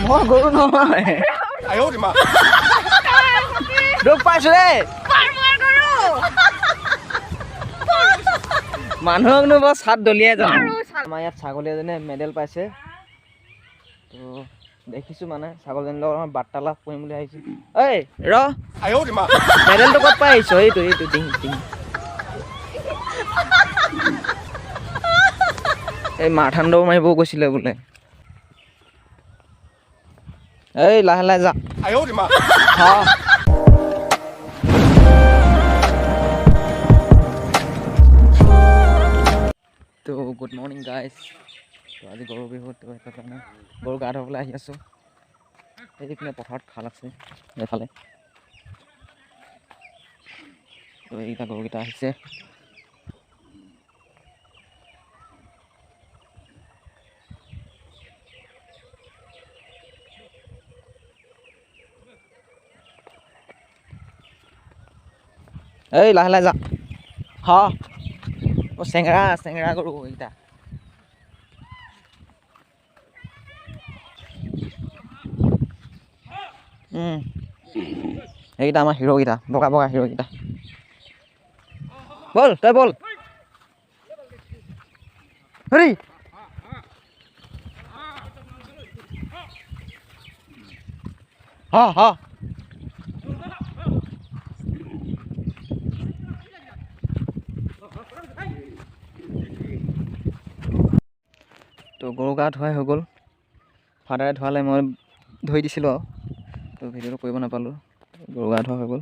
মই গৰু নহয়। দুখ পাইছো দেই। মানুহকনো বাৰু চাট দলিয়াই যাওঁ। আমাৰ ইয়াত ছাগলী এজনীয়ে মেডেল পাইছে, তো দেখিছোঁ মানে ছাগলীজনীৰ লগত আমাৰ বাৰ্তালাপ কৰিম বুলি আহিছোঁ। ঐ ৰ, মেডেলটো ক'ত পাই আহিছ? এইটো এইটো ডিং ডিং। এই মাৰথান দৌৰ মাৰিব গৈছিলে বোলে। এই লাহে লাহে যা। তো গুড মৰ্ণিং গাইজ। তো আজি গৰু বিহু, তো সেইটো কাৰণে গৰু গা ধুবলৈ আহি আছোঁ। এইপিনে পথাৰত খাল আছে এইফালে। তো এইকেইটা গৰুকেইটা আহিছে। এই লাহে লাহে যা। হা, অ' চেঙৰা চেঙৰা গৰু এইকেইটা। এইকেইটা আমাৰ হিৰ'কেইটা, বগা বগা হিৰ'কেইটা। ব'ল তই ব'ল। হৰি হা হা। তো গৰু গা ধুৱাই হৈ গ'ল। ফাদাৰে ধুৱালে, মই ধুই দিছিলোঁ আৰু। তো ভিডিঅ'টো কৰিব নাপালোঁ। গৰু গা ধোৱা হৈ গ'ল।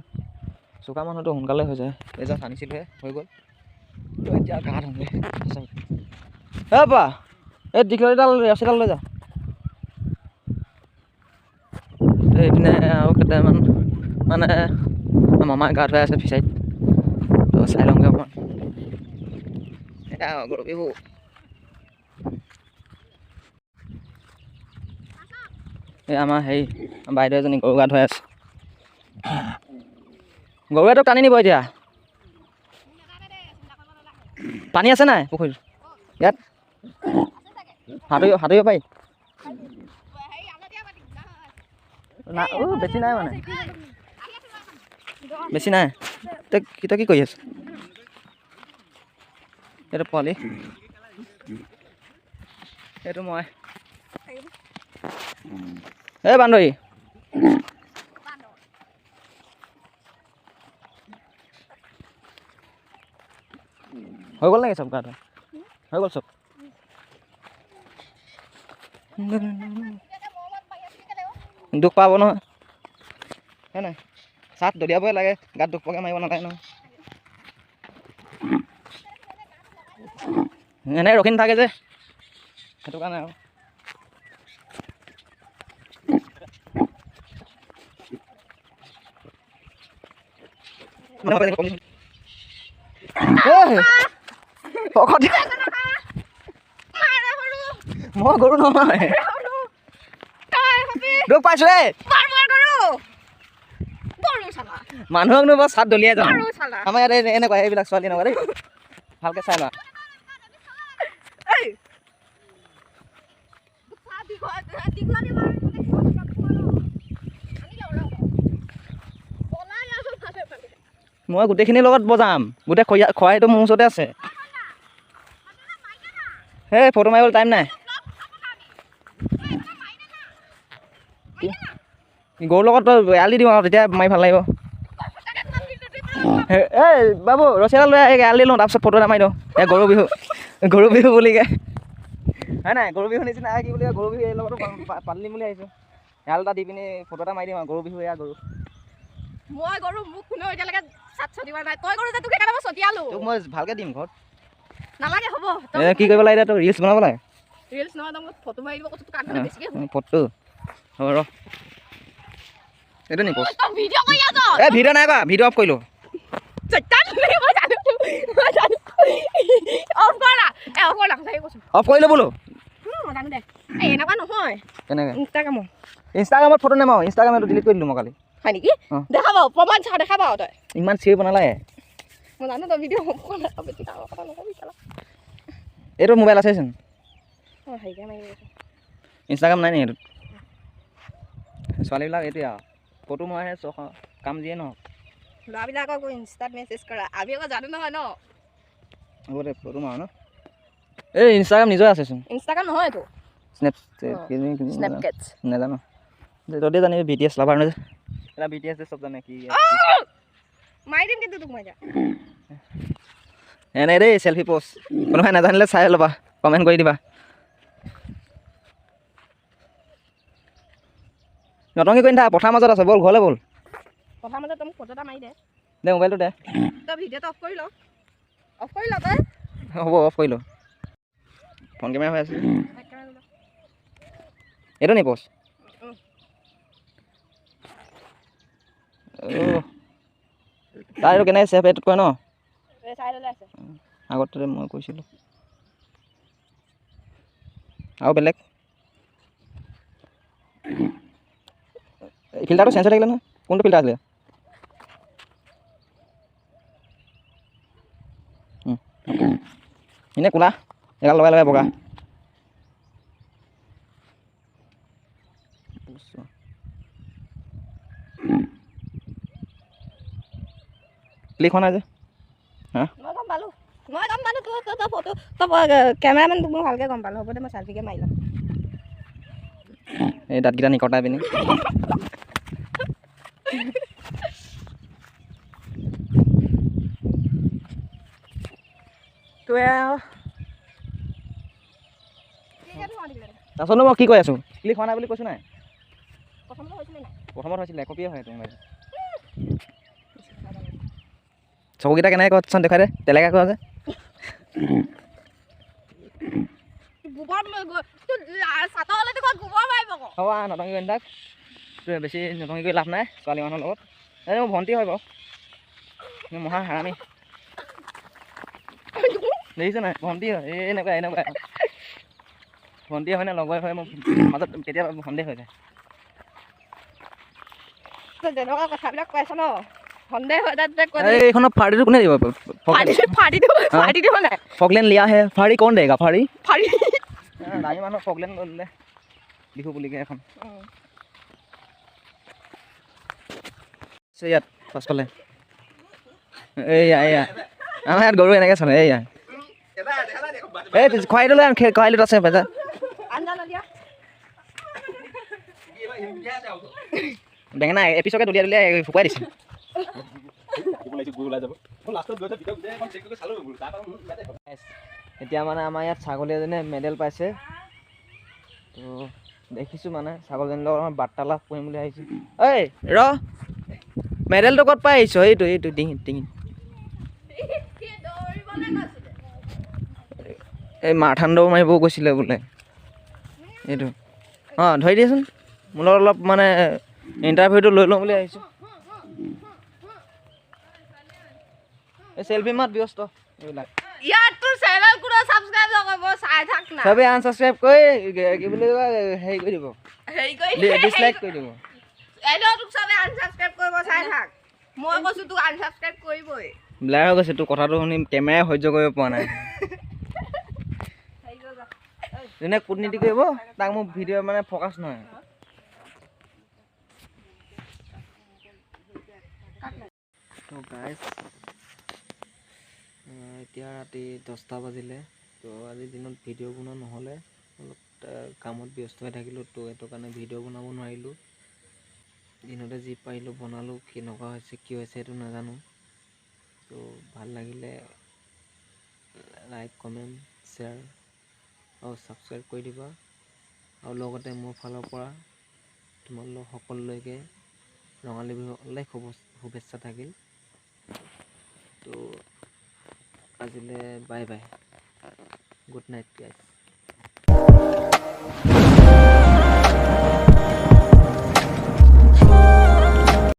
চোকা মানুহটো সোনকালে হৈ যায়। এই জাষ্ট আনিছিলোঁহে, হৈ গ'ল। তো এতিয়া গা ধুমগৈ। এই বা, এই দীঘলীডাল ৰছীডাল লৈ যা। এইপিনে আৰু কেইটামান মানে মামাই গা ধুৱাই আছে ফিচাৰীত। তো চাই লওঁগৈ অকণমান। এতিয়া গৰু বিহু। এই আমাৰ হেৰি বাইদেউ এজনী গৰু গা ধুৱাই আছে। গৰুৱে তোক টানি নিব এতিয়া। পানী আছে নাই পুখুৰীত? ইয়াত সাঁতুৰিব সাঁতুৰিব পাৰি না? অ' বেছি নাই, মানে বেছি নাই। তই তই কি কৰি আছ? এইটো পোৱালি, এইটো মই। এই বান্দৰী, হৈ গ'ল নেকি চব গা ধোৱা? হৈ গ'ল চব। দুখ পাব নহয়, হয় নাই? চাট দলিয়াবই লাগে, গাত দুখ পোৱাকৈ মাৰিব নালাগে নহয়। এনেই ৰখি নাথাকে যে, সেইটো কাৰণে আৰু। মই গৰু নহয়। দুখ পাইছো দেই। মানুহকনো বাৰু চাট দলিয়াই যাওঁ। আমাৰ ইয়াত এনেকুৱা এইবিলাক ছোৱালী এনেকুৱা দেই, ভালকৈ চাই লোৱা। মই গোটেইখিনিৰ লগত বজাম। গোটেই খৰাহিটো মোৰ ওচৰতে আছে। সেই ফটো মাৰিবলৈ টাইম নাই। গৰুৰ লগত তই এৰাল দি দিওঁ আৰু, তেতিয়া মাৰি ভাল লাগিব। এই বাবু ৰছী এডাল লৈ এৰাল দি লওঁ, তাৰপিছত ফটো এটা মাৰি দিওঁ। এই গৰু বিহু, গৰু বিহু বুলি কয় হয় নাই? গৰু বিহু নিচিনা কি বুলি কয়? গৰু বিহু এই লগতো পাতি দিম বুলি আহিছোঁ। এৰাল এটা দি পিনি ফটো এটা মাৰি দিম আৰু। গৰু বিহু এয়া গৰু। মই গৰু, মোক কোনেও এতিয়ালৈকে চাট ছটিওৱা নাই। তই গৰু যে, তোক সেইকাৰণে মই ছটিয়ালো। তোক মই ভালকৈ দিম ঘৰত। নালাগে হ'ব। কি কৰিব লাগে? তোক ৰিলচ বনাব লাগে। ৰিলচ নহয়, তই মোক ফটো মাৰি দিব কৈছোঁ, তোক কাণখনে বেছিকৈ ফটো হ'ব ৰ। এইটো নি তই ভিডিঅ' কৰি আছ? এই ভিডিঅ' নাই কৰা, ভিডিঅ' অফ কৰিলোঁ। মই জানো, মই জানো। অফ কৰা না, এই অফ কৰা না, সঁচাকৈ কৈছোঁ। অফ কৰিলোঁ বোলো। মই জানো দে। এই এনেকুৱা নহয়। কেনেকৈ? ইনষ্টাগ্ৰামত। ইনষ্টাগ্ৰামত ফটো নামাৰো, ইনষ্টাগ্ৰামত ডিলিট কৰি দিলোঁ মই কালি। হয় নেকি? দেখাব প্ৰমাণ চা, দেখাব তই। ইমান চিঞৰিব নালাগে। মই জানো তই ভিডিঅ' অফ কৰা নাই, বেছি ডাঙৰ কথা নকবি কেলা। এইটো মোবাইল আছেচোন। অঁ, হেৰিকে মাৰি আছে। ইনষ্টাগ্ৰাম নাই নেকি এইটোত? ছোৱালীবিলাক এইটোৱে আৰু ফটো মৰাহে চখ, কাম যিয়ে নহওক। ল'ৰাবিলাকক ইনষ্টাত মেছেজ কৰা, আমি আকৌ জানো নহয় ন। হ'ব দে, ফটো মাৰো ন। এই ইনষ্টাগ্ৰাম নিজৰে আছেচোন। ইনষ্টাগ্ৰাম নহয় এইটো, স্নেপচেট নাজানো। তহঁতে জানিবি, বি টি এছ লাভাৰ নহয়। এটা বি টি এছ চব জানে কি। মাৰি দিম কিন্তু তোক মই। এনে দেই চেলফি প'ষ্ট, কোনোবাই নাজানিলে চাই ল'বা, কমেণ্ট কৰি দিবা। নটংকি কৰি নাথাক, পথাৰ মাজত আছে, ব'ল ঘৰলৈ ব'ল। পথাৰ মাজত তই মোক ফটো এটা মাৰি দে। দে মোবাইলটো দে। তই ভিডিঅ'টো অফ কৰি ল, অফ কৰি ল তই। হ'ব, অফ কৰি ল। ফোন কেমেৰা হৈ আছে। এইটো নি প'ষ্ট? তাৰ এইটো কেনেকৈ ছেভ এইটোত কয় ন? আগতে মই কৈছিলোঁ। আৰু বেলেগ ফিল্টাৰটো চেঞ্জ হৈ থাকিলে নহয়। কোনটো ফিল্টাৰ আছিলে? এনেই কোলা এগাল লগাই লগাই বগা। ক্লিক হোৱা নাই যে। হা, মই গম পালোঁ, মই গম পালোঁ। তোৰ তই ফটো, তই কেমেৰামেন, তোক মই ভালকৈ গম পালোঁ। হ'ব দে, মই চেলফিকে মাৰি ল'ম। এই দাঁতকেইটা নিকটাই পিনি। তাৰপিছতনো মই কি কৈ আছোঁ? ক্লিক হোৱা নাই বুলি কৈছোঁ নাই? প্ৰথমত হৈছিলে, একপিয়ে হয় এইটো মোবাইল। চকুকেইটা কেনেকৈ কচোন দেখুৱাই দে, তেলেকা কোৱা যে। হ'ব, নটংকি কৰি নাথাক, বেছি নটংকি কৰি লাভ নাই ছোৱালী মানুহৰ লগত। এই মোৰ ভণ্টি হয় বাৰু, মহা হাৰামি দেখিছে নাই? ভণ্টি হয়, এই এনেকুৱা এনেকুৱা ভণ্টি হয় নে লগৰ হয়, মোৰ মাজত কেতিয়াবা সন্দেহ হৈ যায়। যেনেকুৱা কথাবিলাক কৈ আছ ন, সন্দেহ হৈ যায়। এইখনৰ ফাৰ্টিটো কোনে দিব? ফকলেন লিয়া হে, ফাৰ্টি কোন দেগা? ফাৰ্টি দামী মানুহ ফকলেন লৈ ল'লে বিহু বুলিকে এখন ইয়াত পাছফালে। এইয়া এইয়া আমাৰ ইয়াত গৰু এনেকৈ চলে। এইয়া এই খোৱাইটো লৈ আন, খোৱাইটোত আছে বেজা। বেঙেনা এপিছকে দলিয়াই দলিয়াই শুকুৱাই দিছে। এতিয়া মানে আমাৰ ইয়াত ছাগলী এজনীয়ে মেডেল পাইছে, তো দেখিছোঁ মানে ছাগলীজনীৰ লগত আমাৰ বাৰ্তালাপ কৰিম বুলি আহিছোঁ। ঐ ৰ, মেডেলটো ক'ত পাই আহিছ? এইটো এইটো ডিঙিত ডিঙিত। এই মাৰথান দৌৰ মাৰিব গৈছিলে বোলে এইটো। অঁ, ধৰি দিয়াচোন, মোৰ লগত অলপ মানে ইণ্টাৰভিউটো লৈ লওঁ বুলি আহিছোঁ। এই চেলফি মাত ব্যস্ত এইবিলাক। চবেই আনচাবস্ক্ৰাইব কৰি কি বুলি কয় হেৰি কৰি দিব, ডিছলাইক কৰি দিব। ব্লাৰ হৈ গৈছে তোৰ কথাটো শুনি, কেমেৰাই সহ্য কৰিব পৰা নাই। যোনে কূটনীতি কৰিব তাক মোৰ ভিডিঅ' মানে ফ'কাছ নহয়। তো গাইজ, এতিয়া ৰাতি 10টা বাজিলে। তো আজিৰ দিনত ভিডিঅ' বনোৱা নহ'লে, অলপ কামত ব্যস্ত হৈ থাকিলোঁ, তো সেইটো কাৰণে ভিডিঅ' বনাব নোৱাৰিলোঁ। দিনতে যি পাৰিলোঁ বনালোঁ, কেনেকুৱা হৈছে কি হৈছে সেইটো নাজানো। তো ভাল লাগিলে লাইক কমেণ্ট শ্বেয়াৰ আৰু ছাবস্ক্ৰাইব কৰি দিবা। আৰু লগতে মোৰ ফালৰ পৰা তোমালোক সকলোলৈকে ৰঙালী বিহু অলেখ শুভেচ্ছা থাকিল। তো আজিলৈ bye bye, good night guys.